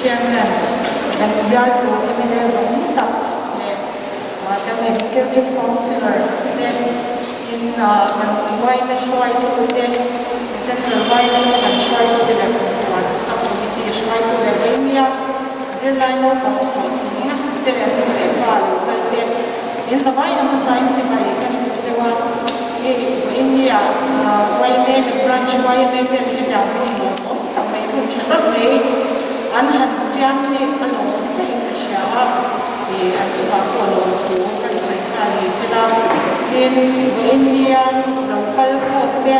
Chairman, kan bialtu mla zawng tak leh kan Executive Councillor te in kan yma hruaitute, Central yma kan hruaitute leh Kumpuan Sub-Committee hruaitu leh Vainia zirlai naupang hlawhtling te leh nu leh pa lo kal te in zavai a hmasa in chibai kan hmu cheu a. Hei Vainia yma kan Branch yma ten hetiang hun lawmawm tak mai hun tha tak mai an han siam hi a lawmawm hlein ka hria a. Ih an chungah pawh lawmthu kan sawi nghal ni sela, tin Vawinia lo kal khawp te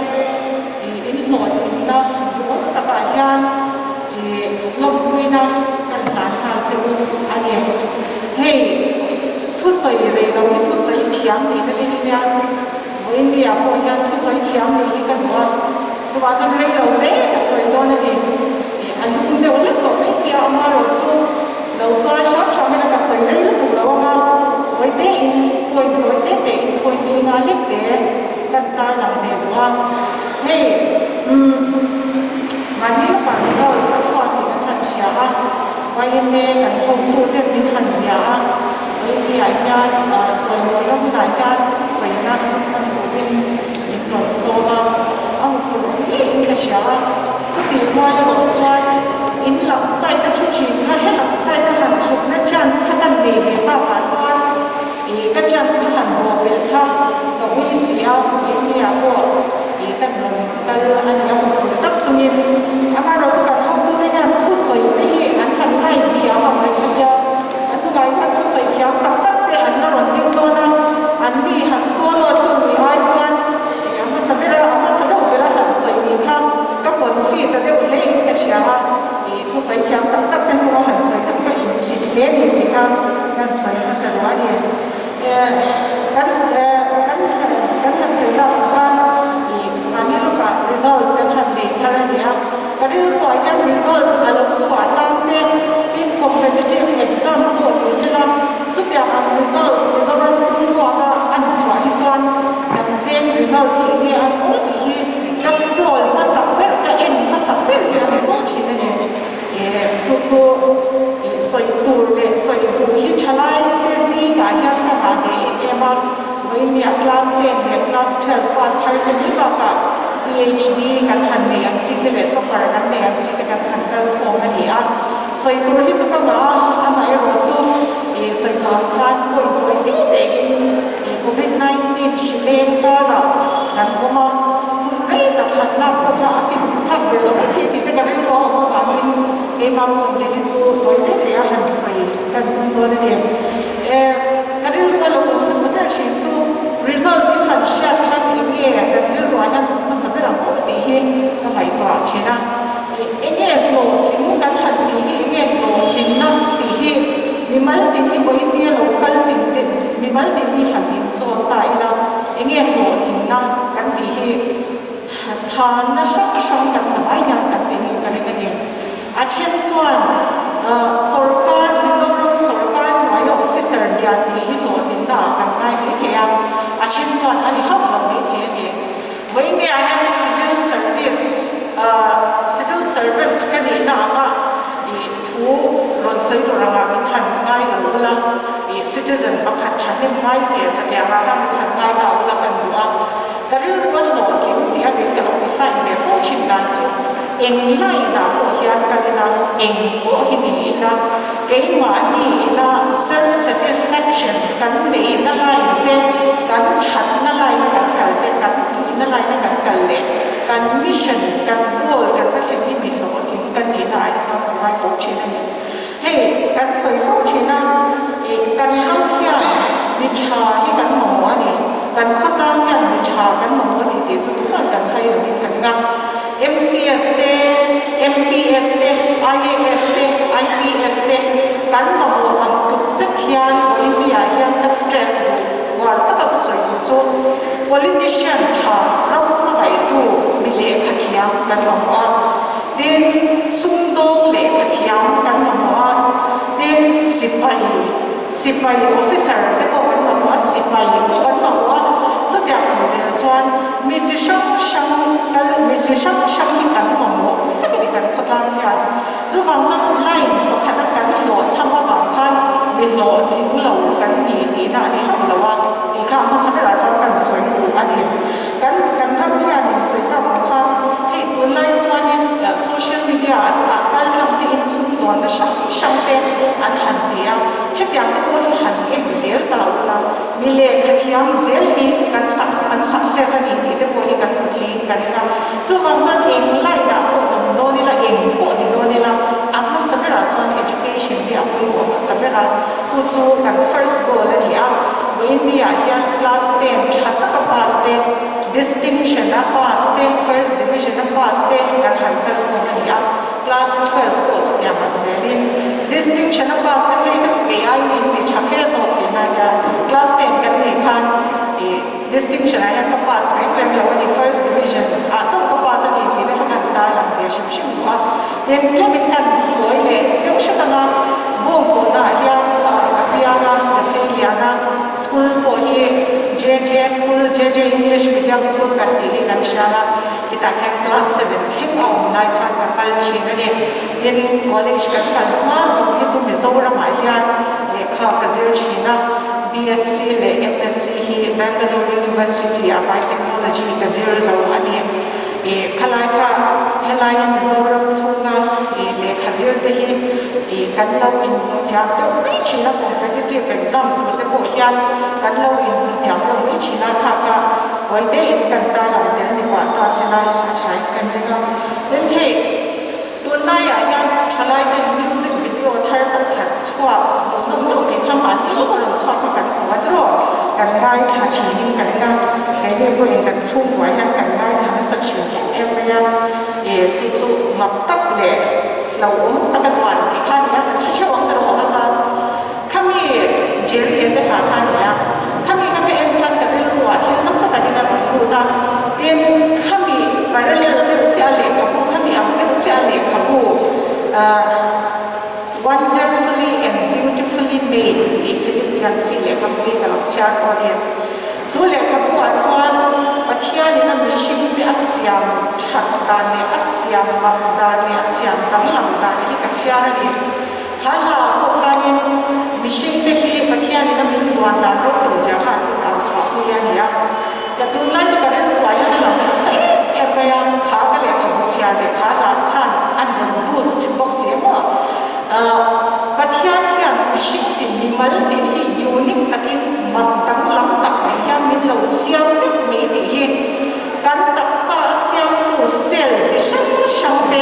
ih in hlawhtlinna duhawm takah hian ih lawmpuina kan hlan nghal che u a ni. Hei thusawi rei lo hi thusawi thiam tih na hi hian Vawinia pawh hian thusawi thiam nih hi ka duh a, chuvah chuan rei lo hle ka sawi dawn a ni. Ih a lum deuh hlek tawh mai hi a, amaherawh chu Lo tuar hram hram ila ka sawi rei lutuk lo ang a, vawi te in point tawi te te in point te inga hlek te kan tar lang ve duh a, hei umm mahni lawkah result a chhuak tih kan han hria a, YMA kan hotu ten min han bia a, YMA ah hian chawimawina hunah hian thusawina hman turin min rawn sawm a, a hmuh ngeiin ka hria a. Chutih rual erawh chuan in lam side a thu thin kha he lam side a han thutna chance kha kan nei ve tak ah chuan ih ka chance ka han bawh belh kha ka ui si a, India pawh ih kan rawn kal a ni a hmu tur tak chungin amaherawh chu kan hotute hian thusawi te hi an han line thiam ang reng a nia, a hnungah hian thusawi thiam tak tak te an la rawn ding dawn a, an ni han follow tu nih ai chuan ih a hmasa ber a, a hmasa deuh ber a han sawi nih kha ka confi ta deuh hle in ka hria a, ih thusawi thiam tak tak te hnunga han sawi kha chu ka inchhit hle ni tih kha kan sawi hmasa duh a ni. Kan kan kan han sawi tak ang khan ih mahni lawkah result kan han nei thar a ni a, ka rilruah hian result a lo chhuah chang te tin competitive exam pawh ni sela chutiang ang result Mizoram pumruaka an chhuah hi chuan Kan veng result hi enge an aw tih hi ka scroll hmasak ber, ka en hmasak ber hi a ni fo thin a ni. Ih chu chu ih sawi tur leh sawi duh hi thalai te zingah hian ka ngah ve em em a, Vawinia class ten leh class 12 pass thar te mai bakah PhD kan han nei ang chi te leh topper kan nei ang chi te kan han kal khawm a ni a. Sawi tur hi chu ka ngah a, amaherawh chu ih sawi tur ang khan point tawi te te in He Covid 19 hri leng karah kan awm a, hun rei tak han lak pawh kha a fin thak ve lo mai thei tih te ka rilru a awm avangin keimah pawh te hi chu tawi te te a han sawi kan tum dawn a ni. E, ka rilru a lo awm hmasa ber thin chu result in han hriat khan eng nge kan rilruah hian awm hmasa ber ang aw tih hi ka ngaihtuah thin a. E, eng nge hlawhtling kan han tih hi eng nge hlawhtlinna tih hi mimal tin hi vawiin nia lo kal tin te Mimal tih hi han inzawt ta ila, enge hlawhtlinna kan tih hi chhanna hrang hrang kan zavai hian kan ti nih ka ring a ni. A then chuan sawrkar, Mizoram sawrkar hnuaia officer lian tih hi hlawhtlinna ah kan ngai mai thei a, a then chuan a ni hauh lo mai thei a ni. Vawinia hian civil service, civil servant ka nihna anga ih thu rawn sawi tur anga min han ngai lo ula, ih citizen pakhat thahnem ngai ve satliah anga kha min han ngai ta ula kan duh a. Ka rilru a hlawhtling tih a min ka lo define ve fo thin dan chu eng line ah pawh hian kal ila, eng pawh hi ni ila, keimahni ila self satisfaction kan neihna line te, kan thatna line a kan kal te, kan tuina line a kan kal leh kan mission, kan goal kan va thlen hi mi hlawhtling kan nihna ah hi chuan ka ngai fo thin a ni. Hei kan sawi fo thin a, ih kan ram hian mi tha hi kan mamawh a ni, kan khawtlang hian mi tha kan mamawh a ni tih chu tunah kan hai lovin ka ring a. MCS te, MPS te, IAS te, IPS te kan mamawh ang tluk zet hian India hian ka stress duh uar taka ka sawi duh chu politician tha ram hmangaihtu mi lehkha thiam kan mamawh a, tin sumdawng lehkha thiam kan mamawh a, tin sipai sipai officer te pawh kan mamawh a, sipai pawh kan mamawh a, chutiang ang zel chuan mi chi hrang hrang kal mi chi hrang hrang hi kan mamawh vek a ni kan khawtlang hian. Chuvang chuan line pakhat. mi hlawhtling lo kan ni tihna a ni hauh lo a, tih kha a hmasa berah chuan kan sawi duh a ni. Kan kan ram hian in sawi tak ang khan hei tunlai chuanin social media ah kal tlang te in sumdawnna hrang hrang te an han ti a, hetiang te pawh hi han en zel ta ula mi lehkha thiam zel hi kan an success a ni tih te pawh hi kan hmu theiin kan en a, chuvang chuan eng line ah pawh awm dawn ila eng pawh ni dawn ila a hmasa berah chuan education hi a pawimawh hmasa ber a, chu chu kan first goal a ni a. Vawiinni ah hian class 10 tha taka pass te, distinction a pass te, first division a pass te kan han kal khawm a ni a, class 12 pawh chutiang ang zelin distinction a pass te phei kha chu kei aiin in ti tha fe zawk tih na nia, class 10 kan nih khan ih distinction ah hian ka pass reng reng lo a ni, first division ah chauh ka pass a ni tih te kha kan tarlang ve hrim hrim duh a, tin tlemin kan buai leh deuh hret anga bawngkawnah hian ka piang a, ka seilian a, school pawh hi JJ school, JJ English Medium School kan tih hi kan hria a, hetah hian class 7 thleng a awm lai khan ka kal thin a ni. Tin, college kan kal hma zawng hi chu Mizoramah hian lehkha ka zir thin a, BSc leh MSc hi Bangalore University ah Biotechnology ka zir zo a ni. Ih khalai kha helaia Mizoram chhunga ih lehkha zir te hi ih kan lo inhmuhniam deuh mai thin a, competitive exam tur te pawh hian kan lo inhmuhniam deuh mai thin a, kha kha buai te in kan tarlang tel ni pah ta sela a tha in kan ring a. Tin hei tunlaiah hian thalai ten music video thar pakhat chhuak hmuhnawm deuh mai kha mahni lawk a rawn chhuak kha kan hmu a tiraw? Kan ngaithla thinin kan ring a, keini pawhin kan chhungkuah hian kan ngaithla nasa thin em em mai a, e chu chu mak tak leh hlauhawm tak a duan tih kha a ni a, kan hre theuh ang tiraw kha kha khami Jerry te hla kha a ni a, khami kha ka en khan ka rilruah thil nasa takin a rawn lut a, tin khami parallel deuh chiah a lehkhabu khami ang deuh chiah a lehkhabu ah. Wonderfully and beautifully made tih Philippian chi lehkhabu hi ka lo chhiar tawh a ni. Chu lehkhabu ah chuan Pathianin a mihring te a siam that dan leh a siam mak dan leh a siam danglam dan hi ka chhiar a ni. Kha hla ah pawh khanin mihring te hi Pathianin a min duan dan ropui zia kha an rawn au chhuah pui a ni a. Ka tunlai chu ka rilruah hian a lang nasa em em mai a, kha ka lehkhabu chhiar leh kha hla khan an rawn boost bawk si emaw. Pathian hian mihring tin mimal tin hi unique takin mak danglam tak mai hian min lo siam vek mai tih hi kan taksa a siamtu cell chi hrang hrang te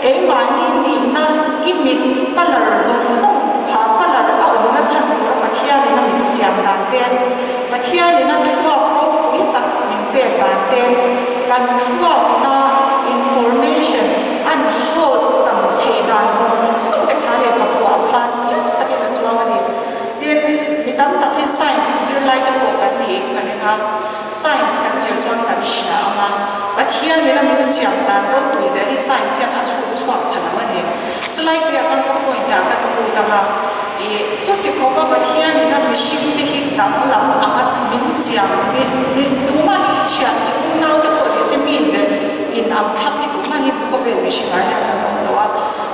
keimahni nihna i mit colour zawng zawng kha colour a awmna chhan tura Pathianin a min siam dan te, Pathianin a thluak ropui tak min pek dan te, kan thluakna information an hold tam theih dan zawng zawng te kha lehkhabuah khan chiang takin a chuang a ni. Tin, mi tam tak hi science zirlai te pawh kan niin ka ring a, science kan zir chuan kan hria ang a, Pathianin a min siam dan ropui zia hi science hian a chhut chhuak pha lo a ni. Chulai tuiah chuan ka point ah ka lut ang a. Ih, chuti khawpa Pathianin a mihringte hi danglam anga min siam mi mi tumah hi i chhiat i unaute pawh ni se mi ze in ang thlap hi tumah hi khawvel mihringah hian kan awm lo a.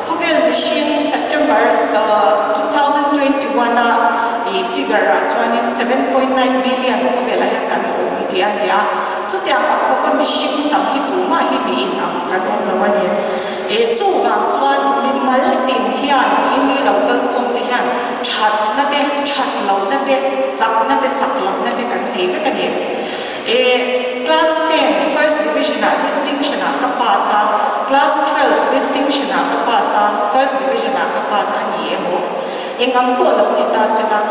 Khawvel mihring September 2021 a ih figure ah chuanin 7.9 billion khawvelah hian kan awm tih a ni a. Chutiang ang khawpa mihring tam hi tumah hi mi in ang kan awm lo a ni. E chuvang chuan mimal tin hian i mi lo kal khawm te hian thatna te, that lohna te, chakna te, chak lohna te kan nei vek a ni. E class 10 first division ah distinction ah ka pass a, class 12 distinction ah ka pass a, first division ah ka pass a ni emaw eng ang pawh lo ni ta sela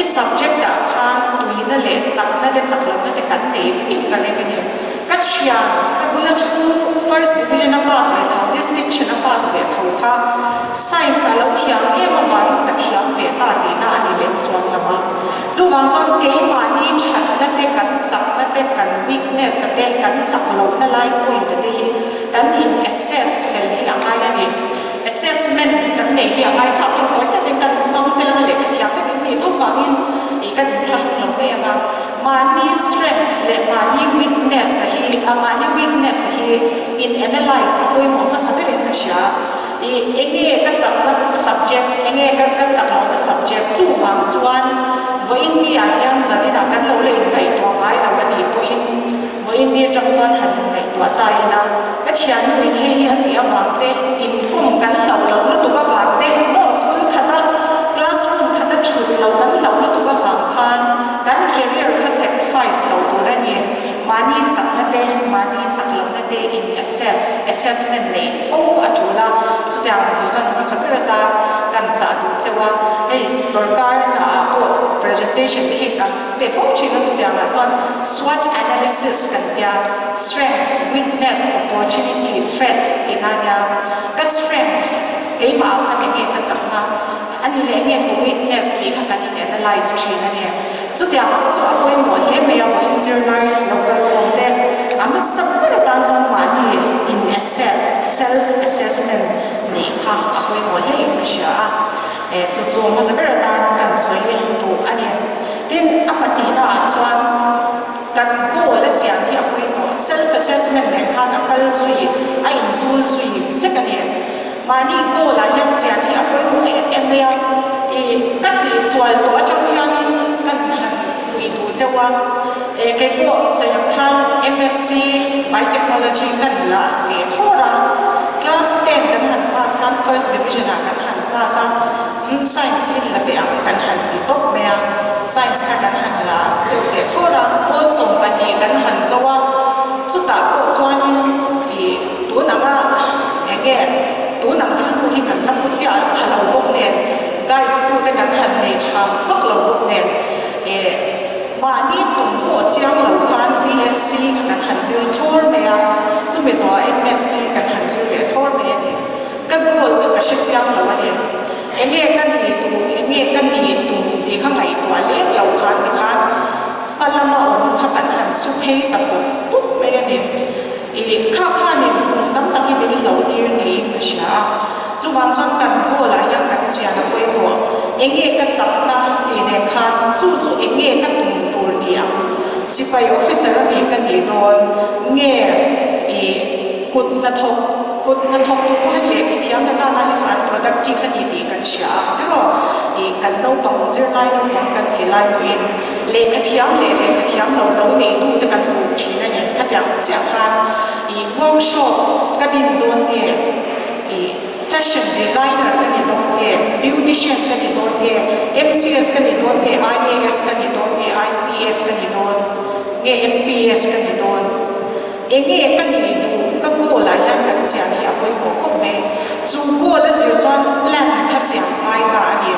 i subject ah khan tuina leh chakna te, chak lohna te kan nei vekin ka ring a ni. Ka thian, ka bula thu first division a pass ve tho, distinction a pass ve tho kha science a lo thiam em avangin ka thiam ve ta tihna a ni lem chuang lo a. Chuvang chuan keimahni thatna te, kan chakna te, kan weakness a te, kan chak lohna lai point a te hi kan in assess fel hi a ngai a ni. Assessment kan neih hi a ngai sap tawk tawi takin kan hmang tel anga lehkha thiam takin nih tho vangin ih kan inthlahrung lo mai ang a. Mahni strength leh mahni weakness a hi a mahni weakness a hi in analyse a pawimawh hmasa ber in ka hria. I enge ka chakna subject, enge ka ka chak lohna subject chu chuan vawiin ni ah hian zaninah kan lo la inngaihtuah ngai lo a nih pawhin vawiin ni atang chuan han inngaihtuah ta ila, ka thiannu in hei hi a tih avang te, inkhawm kan hlauh loh lutuk avang te, maw school khata classroom khata thut loh kan hlauh lutuk avang khan kan career kha sacrifice lo tur a ni. Mahni chakna te, mahni chak lohna te in assess, assessment neih fo a tul a, chutiang tur chuan hmasa ber atan kan chah duh cheu a, hei sorkar hnaah pawh presentation khi kan pe fo thin a, chutiangah chuan SWOT analysis kan tia, strength, weakness, opportunity, threat tihna a nia, ka strength keimah ah khan enge ka chakna a ni leh enge ka weakness tih kha kan in analyse thin a ni. Chutiang ang chu a pawimawh hle mai a, vawiin zirlai lo kal khawm te a hmasa ber atan chuan mahni in assess, self assessment, neih kha a pawimawh hle in ka hria a, eh chu chu hmasa ber atan kan sawi duh a ni. Tin, a pahnihna ah chuan kan goal a chian hi a pawimawh, self assessment nen khan a kal zui, a inzul zui vek a ni. Mahni goal ah hian chian hi a pawimawh em em mai a, ih ka tihsual tawh atang hianin kan han fuih duh cheu a, eh kei pawh sawi ang khan MSc Biotechnology kan la ve thawr a, class ten kan han pass khan first division ah kan han pass a, umm science in la teh ang kan han ti tawp mai a, science kha kan han la deuh teh thawr a, pawl 12 kan han zo a, chutah pawh chuanin ih. Tun anga eng nge tun ang rilru hi kan la pu chiah pha lo bawk nen, guide tute kan han nei tha vak lo bawk nen, eh mahni tum pawh chiang lo khan BSc kha kan han zir thawr mai a, chumi zawhah MSc kan han zir leh thawr mai a ni. Ka goal kha ka hre chiang lo a ni. Eng nge ka ni tum, eng nge ka ni tum tih kha ngaihtuah lem lo khan tikhan hma lama awm kha kan han su phei ta pawp pawp mai a ni. I kha khanin kum tam tak hi min hlo tir niin ka hria a, chuvang chuan kan goal ah hian kan chian a pawimawh. Enge ka chakna tih nen khan chu chu enge ka tum tur ni ang? Sipai officer a nih ka nih dawn nge i kut hnathawk kut hnathawk tu pawh hian lehkha thiam na nana hi chu an productive a ni tih kan hria a tiraw? I kan naupang zirlai naupang kan nih lai pawhin Lehkha thiam leh lehkha thiam lo lo neitute kan buk thin a ni. Khatiang chiah khan i workshop ka din dawn nge, i fashion designer ka ni dawn nge, beautician ka ni dawn nge, MCS ka ni dawn nge, IAS ka ni dawn nge, IPS ka ni dawn nge, MPS ka ni dawn. Enge ka nih duh ka goal ah hian kan chian hi a pawimawh khawp mai. Chu goal a zir chuan plan kha siam ngai ta a ni.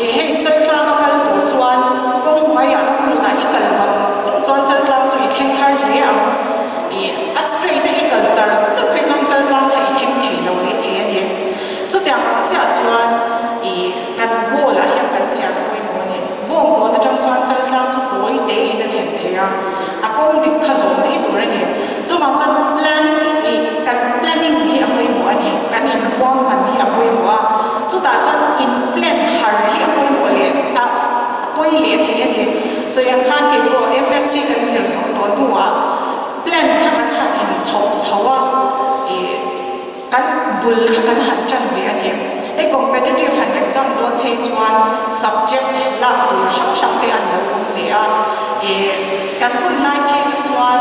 Ih hei Chaltlang a kal tur chuan kawng hnuaiah ramhlunah i kal vang vang chuan Chaltlang chu i thleng har hle ang. Ih a straight a i kal char char phei chuan Chaltlang kha i thleng thei lo mai thei a ni. Chutiang ang chiah chuan ih kan goal ah hian kan chian pawimawh a ni. Bawngkawn atang chuan Chaltlang chu tawi te in a thlen thei a, a kawng dik kha zawh mai tur a ni. Chuvang chuan plan ih kan planning hi a pawimawh a ni, kan inhuam hman hi a pawimawh a, chutah chuan in plan har hi a pawimawh leh a a pawi leh thei a ni. Sawi ang khan kei pawh MSc kan zir zawh tawh hnuah plan kha kan han inchhawp chho a, ih Kan bul kha kan han ṭan ve a ni. Hei competitive han exam dawn phei chuan subject lak tur hrang hrang te an lo awm ve a. Ih kan hun lai phei kha chuan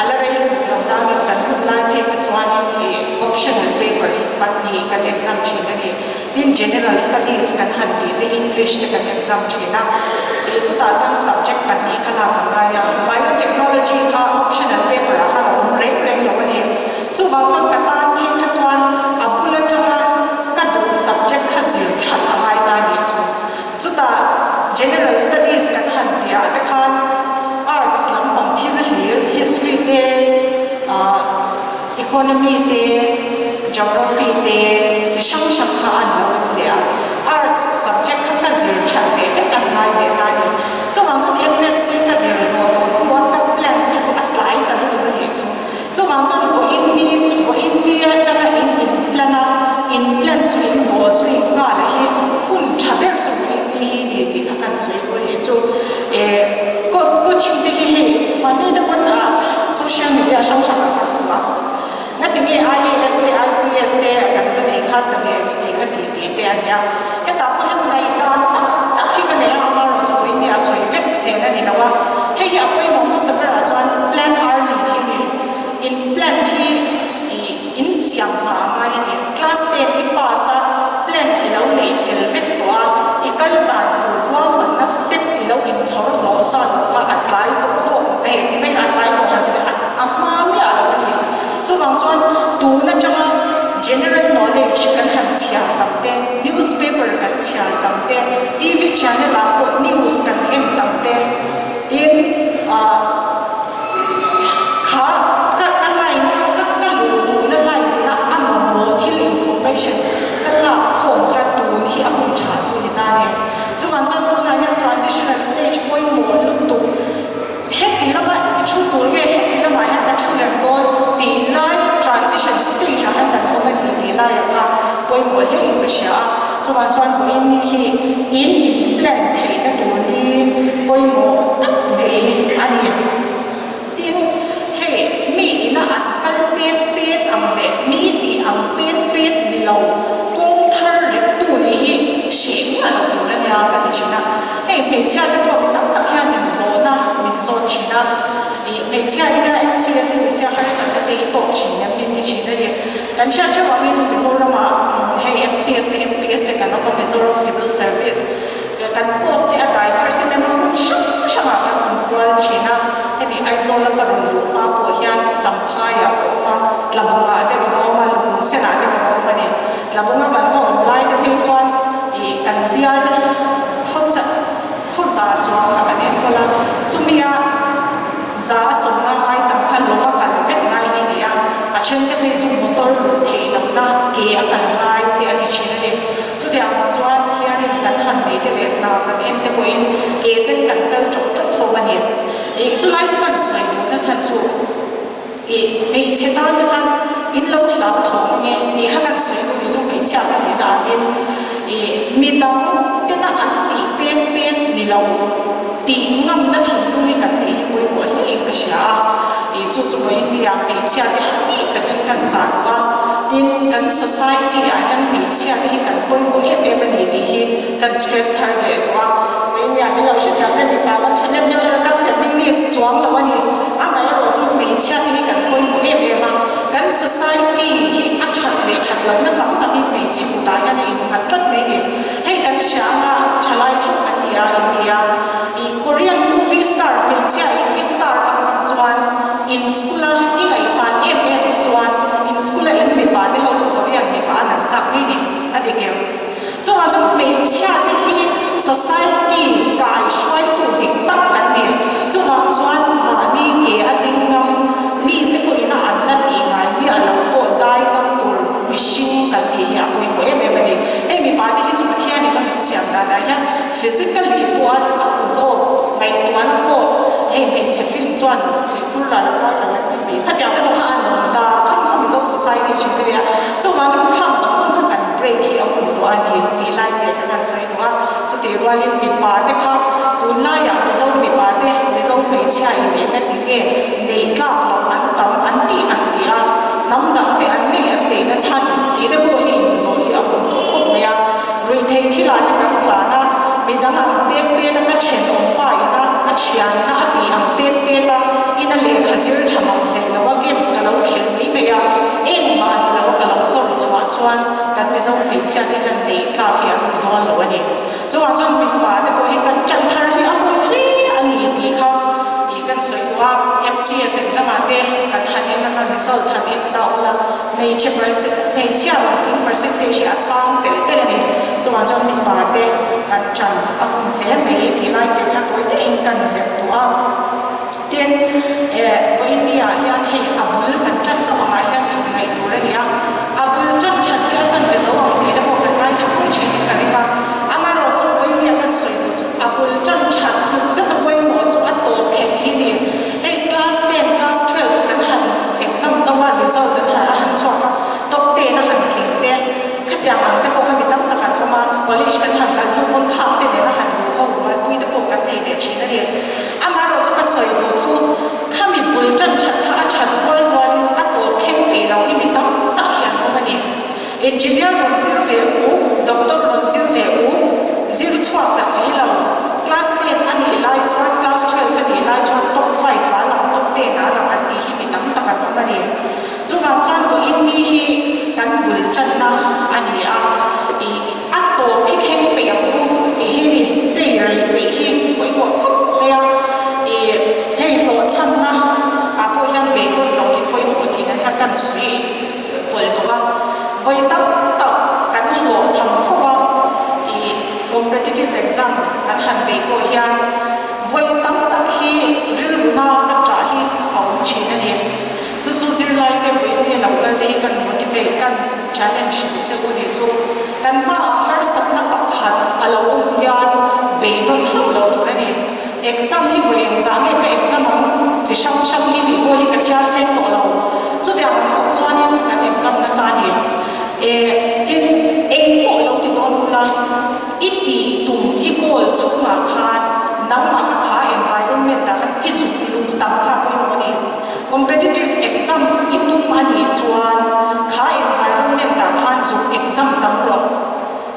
a la rei lutuk lo nain kan hun lai phei kha chuanin ih optional paper hi pahnih kan exam ṭhin a ni. Tin general studies kan han tih te English te kan exam ṭhin a. Ih chutah chuan subject pahnih kha lak a ngai a. Biotechnology kha optional paper ah khan a awm reng reng lo a ni. Chuvang chuan ka tan phei kha chuan a bul atanga ka duh subject kha zir that a ngai ta nih chu. Chutah General Studies kan han tih ah te khan Arts lampang thil hlir, History te, Economy te, Geography te, chi hrang hrang kha an lo awm leh a. Arts subject kha ka zir that leh vek an ngai leh ta a ni. Chuvang chuan MSc ka zir zawh tawh hnuah ka plan kha chu a tlai ta lutuk a nih chu. Chuvang chuan vawiin ni, vawiin ni atanga in in plan a, in plan chu in bawh zui nghal a hi hun tha ber chu vawiin ni hi ni tih kha kan sawi pawh ni chu eh coaching te hi hei mahni te pawn ah social media hrang hrang ah kan hmu a, ngatinge IAS te IPS te kan va nei kha ta ve chuti kha tih tih te a nia, hetah pawh hian ngaihdan tak tak hi ka nei. zel a ni lo a. Hei hi a pawimawh hmasa berah chuan plan early hi a ni. In plan hi ih in siam hma a ngai a ni. Class ten i pass a, plan i lo nei fel vek tawh a, i kal dan tur ruahmanna step i lo inchhawr hlawh zat kha a tlai tawh zawk hei ti mai a tlai tawh han ti a a hma miah lo a ni. Chuvang chuan tun atanga general knowledge kan han chhiar tam te, newspaper kan chhiar tam te, TV channel ah pawh news kan en tam te, tin ah kha ka ka line ka ka luh duhna line ina a mamawh thil information ka lak khawm kha tun hi a hun tha chu ni ta ni. Chuvang chuan tunah hian transitional stage pawimawh lutuk Heti lama i thu tur nge heti lamah hian ka thu reng dawn tih lai transition stage ah hian kan awm a ni tih laiah kha pawimawh hle in ka hria a, chuvang chuan vawiin ni hi in in plan theihna tur ni pawimawh tak mai a ni. Tin, hei mi ina an kal pet pet ang leh mi tih ang pet pet ni lo kawng thar rek tu nih hi hreh miah loh tur a nia ka ti thin a. Hei hmeichhia te pawh mi tam tak hian min zawhna min zawt thin a, ih hmeichhia hi nia MCS hi hmeichhia harsatna te hi tawk thin em min ti thin a ni. Kan hriat theuh angin Mizoramah hei MCS te MPS te kan awm a, Mizoram Civil Service kan post te a diverse em em a, hmun hrang hrangah kan awm kual thin a, hemi Aizawla ka rawn luh hma pawh hian Champhaiah ka awm a, Tlabungah te ka awm a, Lungsenah te ka awm a ni. Tlabunga kan va awm lai te phei chuan ih kan bial Khawcha khawza chuang kha kan enkawl a, chumia za a sawmna ai tam kha lawng a kal vek ngai hi ni a, a then te phei chu motor luh theih lohna ke a kal ngai te a ni thin a ni. Chutiang ang chuan hianin kan han nei te leh hna kan en te pawhin ke ten kan kal tawk tawk fo a ni. Ih chulai chu kan sawi duhna chhan chu. Ih, hmeichhe tan te khan in lo hlau thawng ange tih kha kan sawi duh ni chu hmeichhia ka nih danin ih midang tena an tih peng peng ni lo tih ngamna thinlung hi kan neih hi pawimawh hle in ka hria a, ih chu chu vawiin nia hmeichhia te han bik takin kan chah duh a, tin kan society ah hian hmeichhia te hi kan pawimawh em em a ni tih hi kan stress thar leh duh a, vawiin nia min lo hrethiam che mipa lam tha nem deuh erawh ka feminist chuang lo a ni. Amaherawh chu hmeichhia te hi kan pawimawh em em a, kan society hi a that leh that lohna tam takin hmeichhe kutah hian a innghat tlat mai a ni. Hei kan hria anga thalai theuh kan ni a, in ti a, ih Korean movie star hmeichhia in i star ang ang chuan in school a i ngaihsan em em chuan in school a in mipa te ho chu Korean mipa an an chak mai ni a dik em? Chungah chuan hmeichhia te hi society kai hruaitu dik tak an ni. Chuvang chuan mahni ke a ding ngam, mi te pawhin a an la tih ngai miah lo pawh dai ngam tur mihring kan tih hi a pawimawh em em a ni. Hei mipa te hi chu Pathianin a min siam danah hian physically pawh a chak zawk ngaihtuahna pawh hei hmeichhe film chuan tuikhur ral a kual lo an ti mai. Khatiang te pawh kha a nuam ta kham kha Mizo society thin te nia. Chuvang chuan kham zawng zawng kha kan break hi a hun tawh a ni tih lai nen khan an sawi duh a, chutih rualin mipa te kha tunlaiah Mizo mipa te, Mizo hmeichhia in eng a ti nge neih tlak loh an tam an tih an ti a, hnam dang te an neih an neihna chhan tih te pawh hi inzawh hi a hun tawh khawp mai a, ruihtheih thilah te kan tlan a, midang ang pek pet a ka thenawm pa ina ka thianna a tih ang pek pet a, ina lehkha zir tha mang hlei lo a games ka lo khelh mai mai a, engmah ni lo a ka lo chawr chhuah chuan kan Mizo hmeichhia te hian neih tlak hi an ni dawn lo a ni. Chuvang chuan mipa te pawh hi kan ṭan thar hi a hun hle a ni tih kha ih kan sawi duh a, MCS exam ah te kan han en anga result han en ta ula hmeichhe percent hmeichhia rawn tling percentage hi a sang telh telh a ni. Chuvang chuan mipa te kan ṭan a hun hle mai tih lai te kha tawi te in kan zep duh a. Tin, eh, vawiin ni ah hian hei a bul kan ṭan chauh angah hian inngaih tur a ni a, a bul ṭan ṭhat hi a chan ve zo ang tih te pawh kan ngaithla fo ṭhin in ka ring a, amaherawh chu vawiin ni a kan sawi duh chu a bul ṭan ṭhat tluk zet a pawimawh chu a tawp thleng hi ni. Hei class ten, class 12 kan han exam zo a, result an han a han chhuak a, top ten a han tling te, khatiang ang te pawh kha mi tam tak an awm a, college kan han kal hnu pawn khak te nen a han luh ho rualpui te pawh kan nei leh ṭhin a ni. Competitive exam kan han beih pawh hian vawi tam tak hi rilru na ka ṭah hi a awm ṭhin a ni. Chu chu zirlaite vawiin nge lo kal te hi kan motivate, kan challenge tih che u nih chu. Kan hmaah harsatna pakhat a lo awm hian beidawn hauh lo tur a ni. Exam hi vawi engzah nge ka exam ang chi hrang hrang hi tih pawh hi ka chhiar seng tawh lo. Chutiang ang khawp chuanin kan exam nasa a ni. E, tin, eng pawh lo ti dawn ula, i tih tum i goal chhungah khan nangmah kha kha environment ah khan i zuk luh tam kha a pawimawh a ni. Competitive exam i tum a nih chuan kha environment ah khan zuk exam tam rawh.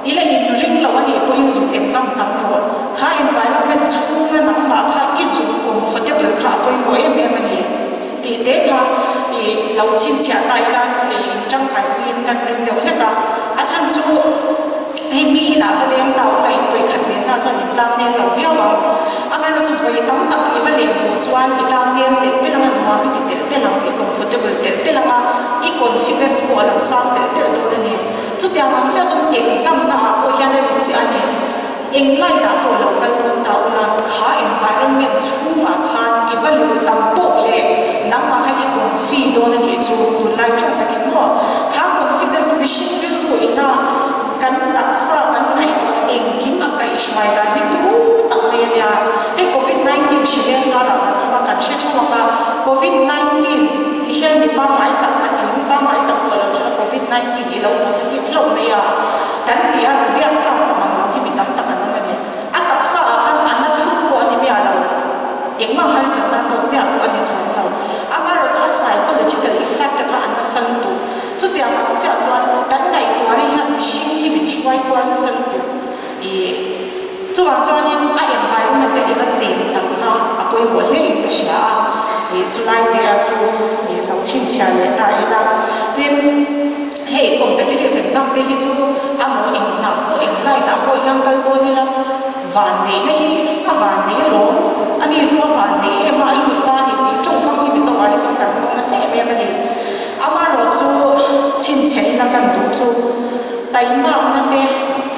I la inring lo a nih pawhin zuk exam tam rawh. Kha environment chhunga nangmah kha i zuk comfortable kha a pawimawh em em a ni tih te kha i lo chhinchhiah ta ila i intangkai puiin kan ring deuh hlek a. A chhan chu hei mi inah va leng ta ula in vawi khat lenna chuan in tlang nel lo viau ang. Amaherawhchu vawi tam tak i va len hmuh chuan i tlang nel telh telh ang a, nuam i ti telh telh ang, i comfortable telh telh ang a, i confidence pawh a lo sang telh telh dawn a ni. Chutiang ang chiah chuan exam na ah pawh hian a ri chiah a ni. Eng line ah pawh lo kal dawn ta ula, kha environment chhungah khan i va luh tam pawh leh nangmah kha i confi dawn a nih chu tunlai tawng takin maw? Kha confidence mihring rilru ina kan taksa kan ngaihtuah engkim a kaihhruai dan hi turu tak mai a nia. Hei covid 19 hri leng karah kan awm a, kan hre theuh ang a, covid 19 ti hian mi pangngai tak patling pangngai tak pawh a lo hre a, covid 19 i lo positive hlauh mai a, kan ti a, biak tlak awm ang lo hi mi tam tak an awm a ni. A taksa ah khan a na thut pawh a ni miah lo, engmah harsatna tawk miah pawh a ni chuang lo. Amaherawhchu a psychological effect kha a nasa lutuk. Chutiang ang chiah chuan kan ngaihtuah rih hian mihring hi min hruai kual nasa lutuk. I chuvang chuanin a environment te i va chen tam kha a pawimawh hle in ka hria a, i chulai te a chu i lo chhinchhiah leh ta ila. Tin, hei competitive exam te hi chu a maw eng hnah pawh eng line ah pawh hian kal dawn ila vanneihna hi a vannei alawm, ani chu a vannei em a, a lut ta a ni tih tawngkam hi Mizo ah hi chuan kan hmang nasa em em a ni. Amaherawhchu chhinchhiah ina kan duh chu Taimakna te,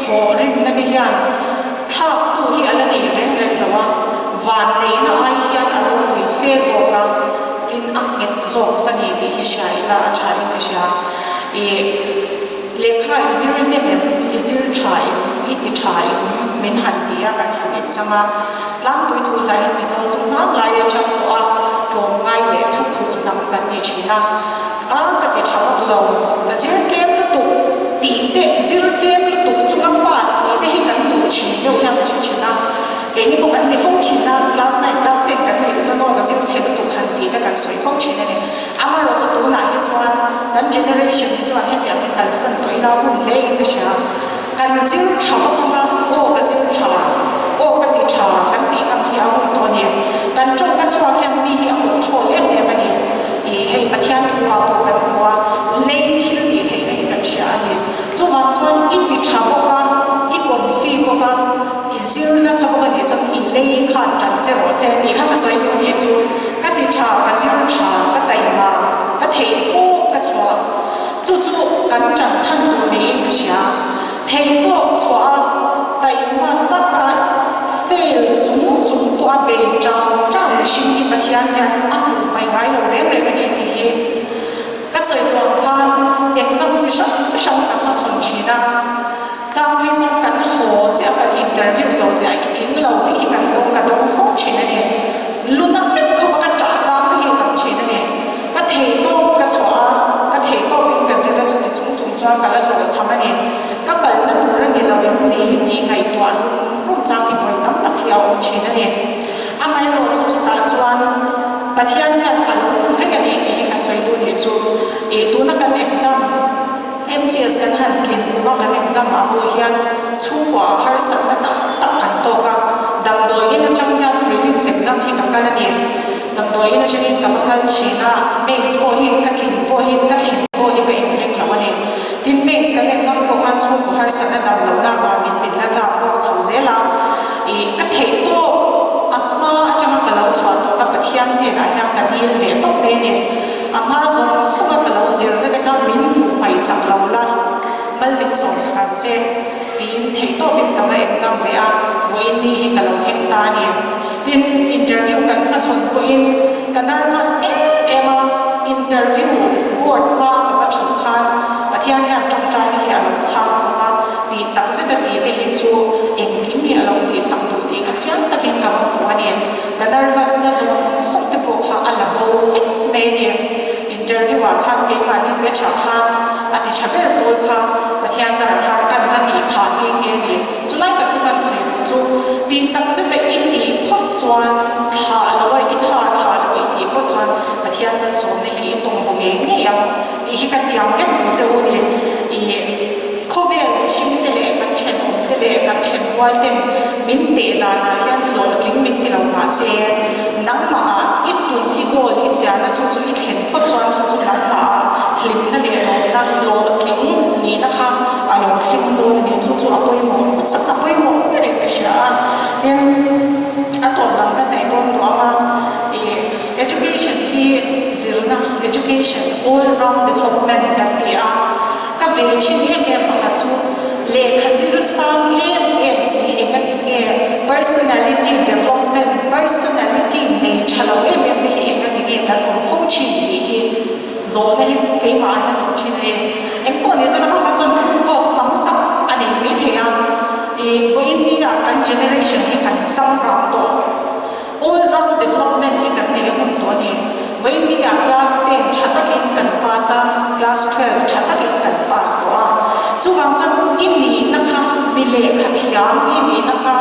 thawhrimna te hian thlaktu hi a la nei reng reng lo a, vanneihna ai hian a ropui fe zawk a, tin a nghet zawk ka ni tih hi hria ila a tha in ka hria. I lehkha i zir hnem em, i zir tha em, i ti tha em min han ti a, kan han exam a, tlangpui thu hlain Mizo chu hmanlai atang tawh a tlawmngai leh thukhuh hnam kan ni thin a. A ka ti tha vak lo, ka zir tlem lutuk tih te, zir tlem lutuk chunga pass tih te hi kan duh thin deuh hian ka hre thin a, keini pawh kan ti fo thin a, class nine, class ten kan neih te chuan aw ka zir chhe lutuk han tih te kan sawi fo thin a ni. Amaherawhchu tunah hi chuan kan generation hi chuan hetiang hi kalsan tawh ila hun hle in ka hria, kan zir tha bawk ang a, aw ka zir tha, aw ka ti tha kan tih ngam hi a hun tawh a ni. Kan tawngka chhuak hian mi hi a hawh thawl em em a ni. Ih, hei Pathian thu ah pawh kan hmu a, lei thil tih theihna hi kan hria a ni. Chuvang chuan i ti tha bawk a, i confi bawk a, i zir nasa bawk a nih chuan i lei khan tan che rawh se tih kha ka sawi duh nih chu. Ka ti tha, ka zir tha, ka taima, ka theih tawp ka chhuah. Chu chu kan tan chhan tur niin ka hria. Theih tawp chhuah a, taima taka fail chung chung pawh a bei chang chang mihring hi Pathian hian a hmuh hmaih ngai lo reng reng a ni tih hi ka sawi tawh ang khan exam chi hrang hrang ka hmachhawn thin a. Chang phei chuan kan haw chiah kan interview zo chiah i tling lo tih hi kan dawng ka dawng fo thin a ni. Luna fek khawpa ka ṭah chang te hi a tam thin a ni. Ka thei tawp ka chhuah a, ka thei tawpin ka zir a, chuti chung chung chuan ka la hlawhchham a ni. Ka kalna tur a ni lo em ni tih ngaihtuah rum rum chang hi vawi tam tak hi a awm thin a ni. Amaherawh chu chutah chuan Pathian hian a lo awm reng a ni tih hi ka sawi duh nih chu. Ih tuna kan exam MCS kan han tlin kum a kan exam ah pawh hian chhungkua ah harsatna tak tak kan tawk a, damdawiin atang hian prelims exam hi ka kal a ni. Damdawiin atangin ka va kal thin a, mains pawh hi ka tlin pawh hi ka thlen pawh hi ka inring lo a ni. Tin, mains kan exam pawh khan chhungkaw harsatna dam lohna avangin min la tlak buak chho zel a, ih ka theih tawk a hma atanga ka lo chhuah tawh ka Pathian hnenah hian ka dil ve tawp mai a ni. A hma zawng zawnga ka lo zirna te kha min hmuh hmaihsak lo la, mal min sawmsak ang che. tiin theihtawpin ka va exam ve a, vawiin ni hi ka lo thleng ta a ni. Tin, interview kan hmachhawn pawhin ka nervous em em a, interview board hma ka va thut khan Pathian hian tawngtaina hi a lo chhang khawp a, tih tak zet a tih te hi chu engkim hi a lo tihsak duh tih kha chiang takin ka va hmu a ni. Ka nervous na zawng zawng te pawh kha a la bo vek mai a ni. Interview ah khan keimahni batch ah khan a ti tha ber pawl kha Pathian zarah khan kan va nih phah nghe nghe a ni. Chulai tak chu kan sawi duh chu tih tak zeta i tih phawt chuan thlah lo a, i tha thlah lo i tih phawt chuan Pathian malsawmna hi i tawng bu ngei ngei ang tih hi ka tiam vek duh che u ni. I khawvel mihring te leh kan thenawm te leh kan thenrual ten min teh danah hian hlawhtling min ti lo mahse nangmah ah i tum i goal i chiahna chu chu i thlen phawt chuan chu chu nangmah ah hlimna leh lawmna hlawhtling nihna kha a lo thleng dawn a ni. Chu chu a pawimawh hmasa a pawimawh berin ka hria a. Tin, a tawp lam ka hnaih dawn tawh ang a, ih education hi zirna, education all round development kan ti a, ka ve thin em em pakhat chu lehkha zir sang em em si eng a ti nge personality development, personality nei tha lo em em te hi eng a ti nge kan awm fo thin tih hi Zawhna hi keimah hian awm thin a ni. Engpawh ni zela hruaina chuan root cause tam tak a nei mai thei a. Ih, vawiin nia kan generation hi kan changkang tawh. All round development hi kan nei a hun tawh a ni. Vawiin nia class ten tha takin kan pass a, class 12 tha takin kan pass tawh a. Chuvang chuan i nihna kha mi lehkha thiam i nihna kha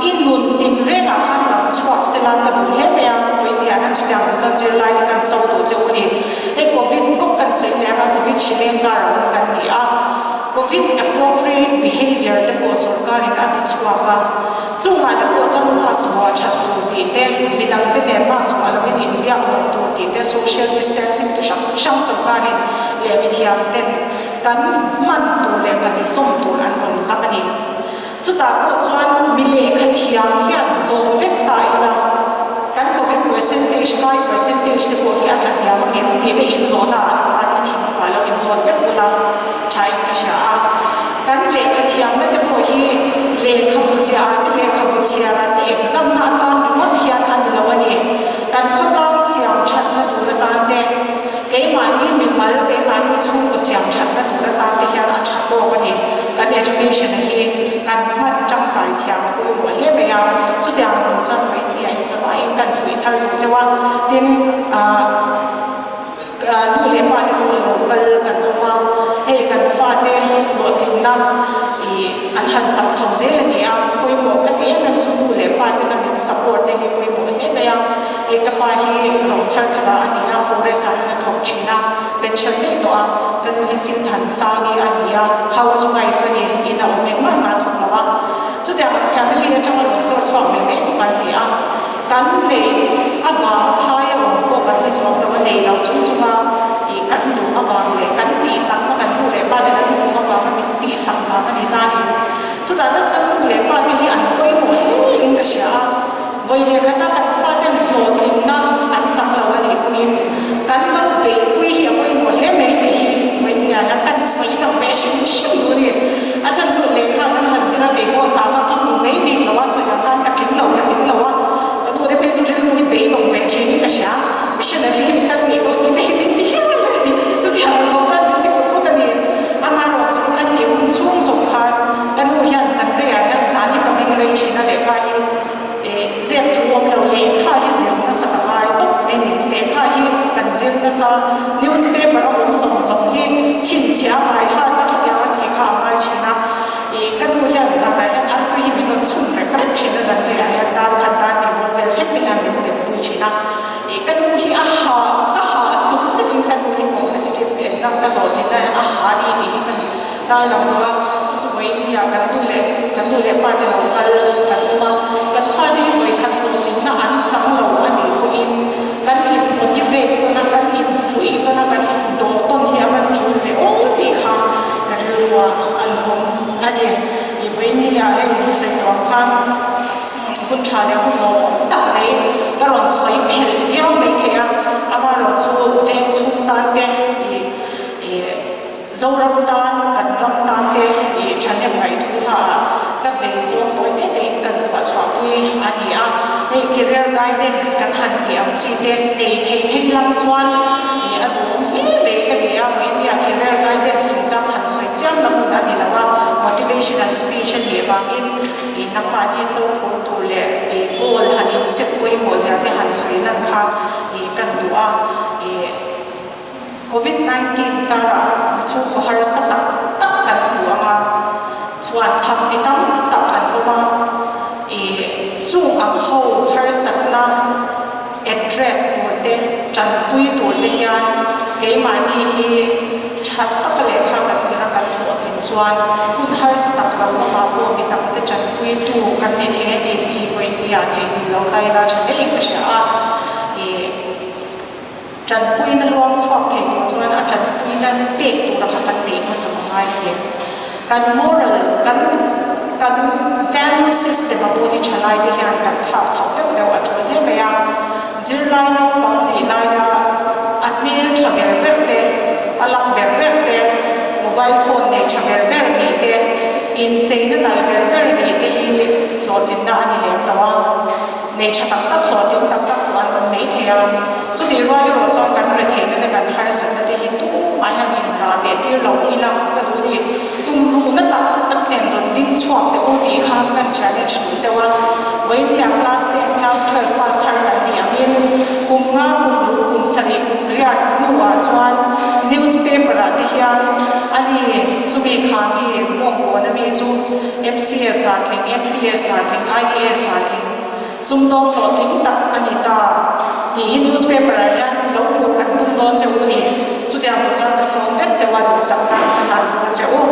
i nun tinrengah khan lang chhuak sela ka duh hle mai a. Vawiin nia hian chutiang tur chuan zirlai hi kan cho duh che u a ni. Hei Covid bawk kan sawi mai anga Covid hrileng kar a awm kan ni a, Covid appropriate behaviour te pawh sawrkarin a ti chhuak a, chungah te pawh chuan mask vuah that tur tih te, midang te nen mask vuah lovin inbiak loh tur tih te, social distancing chi hrang hrang sawrkarin leh mithiam ten kan hman tur leh kan zawm tur an rawn zam a ni. Chutah pawh chuan mi lehkha thiam hian zawm vek ta ila, kan Covid percentage, kai percentage te pawh hi a tla hniam ang em tih te inzawhna ah an mahni thing hmuh lo inzawt vek ula tha in ka hria a. Kan lehkha thiamna te pawh hi lehkhabu ziah ah te lehkhabu chhiar ah te exam na atan ringawt hian a ni lo a ni. Kan khawtlang siam thatna tur atan te, Keimahni mimal, keimahni chhungkaw siam thatna tur atan te hian a tha tawk a ni. Kan education a hi kan hman tangkai thiam a pawimawh hle mai a, chutiang tur chuan vawiin ni a inzavaiin kan chhuih thar duh cheu a, tin ah nu leh pa te pawh lo kal kan awm a, hei kan fate hlawhtlinna ih an han chak chho zel a ni a, pawimawh ka ti em em chu nu leh pa tena min support te hi pawimawh hle mai a. Hei ka pa hi Rochar khala a ni a, forest ah hian a thawk thin a, pension daih tawh a, ka nu hi Silthansangi a ni a, house wife a ni, in a awm engmah engmah a thawk lo a. Chutiang family atanga rawn chawr chhuak ve mai chu kan ni a, kan neih avang phai a awm pawh kan ni chuang lo a, nei lo chung chunga ih kan duh avang leh kan tih takna kan nu leh pa ten an hmuh avanga min tihsak vang a ni ta a ni. Chutah tak chuan nu leh pa te hi an pawimawh hle in ka hria a. Vawi leh khata kan faten hlawhtlinna an chang lo a nih pawhin kan lo beihpui hi a pawimawh hle mai tih hi vawinia hian kan sawi lang ve hrim hrim duh a ni. A chhan chu lehkha kan han zir a, kei pawh hna kha ka hmu mai bik lo a, sawi ang khan ka tling lo, ka tling lo a, ka nu te phei chu rilru hi beidawng ve thin in ka hria, missionary hi min kal ngei dawn ni te hi min ti hial a ni. Chutiang ang bawk chuan min ti kut kut a ni. Amaherawhchu chu ka tih hun chhung zawng khan ka nu hian zanreiah hian zan hi ka meng rei thin a lehkha hi eh zep thu awm lo lehkha hi zir nasa ka ngai tawp mai ni lehkha hi kan zir nasa newspaper a awm zawng zawng hi chhinchhiah a ngai har ta khitiang a tih kha a ngai thin a ih ka nu hian zanah hian an tui hi min rawn chhun rek rek thin a zanreiah hian dar khat dar hnih bawr vel thleng te hian min rawn pui thin a ih ka nu hi a ha ka ha tum zetin ka nu hi competitive exam ka hlawh thin a a ha ni tih hi ka ni Ta lo lo a, chu chu vawiin hi ah kan nu leh kan nu leh pa te lo kal kan awm a, kan fate hi vawi khat hlawhtlinna an chang lo a nih pawhin kan in motivate tawn a, kan in fuih tawn a, kan in dawh tawn hi a van tul ve aw tih kha ka rilru ah an awm a ni. Ih vawiin hi ah hei sawi tawh ang khan hun tha leh hun lawmawm tak mai ka rawn sawi phelh viau mai thei a, amaherawhchu veng chhung tan te ih ih Zoram tan, kan ram tan te i thahnem ngaih thu hla ah ka vei zawng tawi te te in kan phuah chhuah pui a ni a. Hei career guidance kan han tih ang chi te nei thei phei lang chuan ih a duhawm hle mai ka ti a, India career guidance chungchang han sawi chiam na hun a ni lo a, motivational speech a nih vangin ih nangmahni cho phur tur leh ih goal han inset pawimawh zia te han sawi lan kha ih kan duh a ih. Covid 19 karah chhungkaw harsa tak tak kan hmu ang a, chuan chhak mi tam tak an awm a, ih chung ang ho harsatna address tur te, tanpui tur te hian keimahni hi tha taka lehkha kan zir a kan hlawhtlin chuan hun harsa tak lo lamah pawh mi dang te tanpuitu kan ni thei a ni tih hi vawinia theihnghilh lo ta ila tha hlein ka hria a, ih. Tanpuina luang chhuak thei tur chuan a tanpuina pek tura kha kan neih hmasa a ngai a ni. Kan moral, kan kan value system a pawh hi thalai te hian kan thlak chhoh deuh deuh a tul hle mai a. Zirlai naupang nih laia a hmel tha ber ber te, a lak ber ber te, mobile phone nei tha ber ber nih te, incheina nalh ber ber nih te hi hlawhtlinna a ni lem lo a. Nei tha tak tak hlawhtling tak tak pawh an awm mai thei a, chutih rual erawh chuan kan retheihna te kan harsatna te hi tumah hian inrah beh tir lo ila ka duh ni. Tumruhna tak tak nen rawn ding chhuak teh u tih kha kan challenge duh cheu a, vawinia class ten class 12 pass thar kan nih angin kum nga kum ruh kum sarih kum riat hnuah chuan newspaper ah te hian ani chumi kha mi mawngkawn ami chu MCS ah tling, MPS ah tling, IAS ah tling, sumdawng hlawhtling tak a ni ta tih hi newspaper ah hian lo hmuh kan tum dawn che u ni. Chutiang tur chuan ka sawm vek che u a, duhsakna ka hlan bawk a che u.